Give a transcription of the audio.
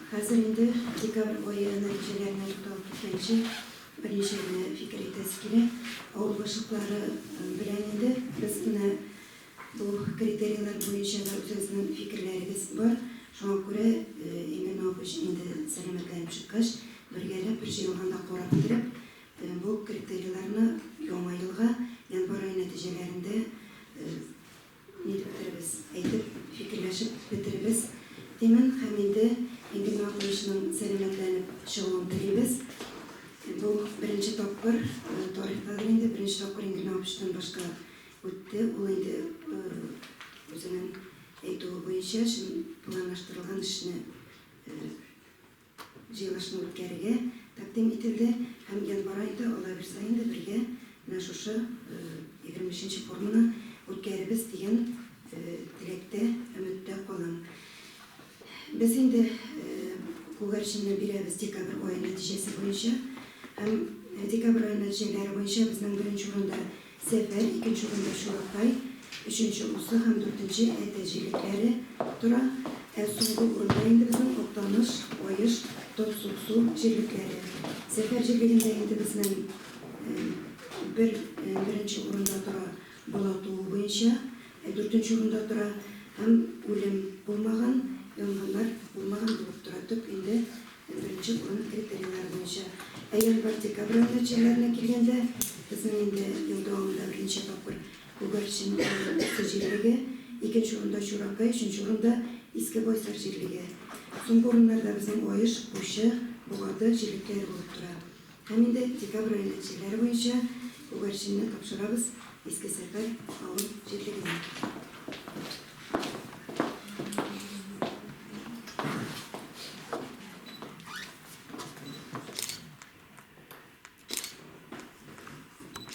Хәзер инде декабрь ае нәтиҗәләренә тукталып киткәнче, берничә генә фикер әйтәсе килә. Авыл башлыклары белән инде без менә бу критерийлар буенча да үзегезнең фикерләрегез бар. Шуңа күрә Энгель Наупович инде сәламәтләнеп чыккач, бергәләп бер җыелганда карап бетереп, бу критерийларны яңа елга, январь ае нәтиҗәләрендә Нитеп бетеребез, әйтеп, фикерләшеп бетеребез, димен һәм инде Энгель Нуаповичның сәламәтләнеп чыгуын телибез. Бу беренче тапкыр, тарихтадыр инде, беренче тапкыр Энгель Нуаповичтан башка үтте. Ул инде үзенең әйтүе буенча чын планлаштырылган эшне Җыелышны үткәрергә тәкъдим ителде һәм январь аенда, Алла бирса инде, бергә менә шушы 23 нче форумны үткәрербез дигән теләктә, өметтә калам. Без инде күгәрченне бирәбез декабрь ае нәтиҗәсе буенча һәм декабрь ае нәтиҗәләре буенча безнең беренче урында Сәфәр, икенче урында Чуракай, өченче Усы һәм дүртенче Әтәч җирлекләре тора. Ә соңгы урында инде безнең Актаныш, Лаеш, Тот-Суксу җирлекләре. Сәфәр җирлегендә инде безнең бер беренче урында тора бала туу буенча, дүртенче урында тора һәм үлем булмаган, янгыннар булмаган булып тора. Төп инде Беренче урын критерийлары буенча. Ә январь-декабрь ае нәтиҗәләренә килгәндә, безнең инде ел дәвамында берничә тапкыр Күгәрчен Усы җирлеге, икенче урында Чуракай, өченче урында Иске Байсар җирлеге. Соңгы урыннарда безнең Аеш, Пучы, Богады җирлекләре булып тора. Һәм инде декабрь ае нәтиҗәләре буенча Күгәрченне тапшырабыз Иске Сәфәр авыл җирлегенә.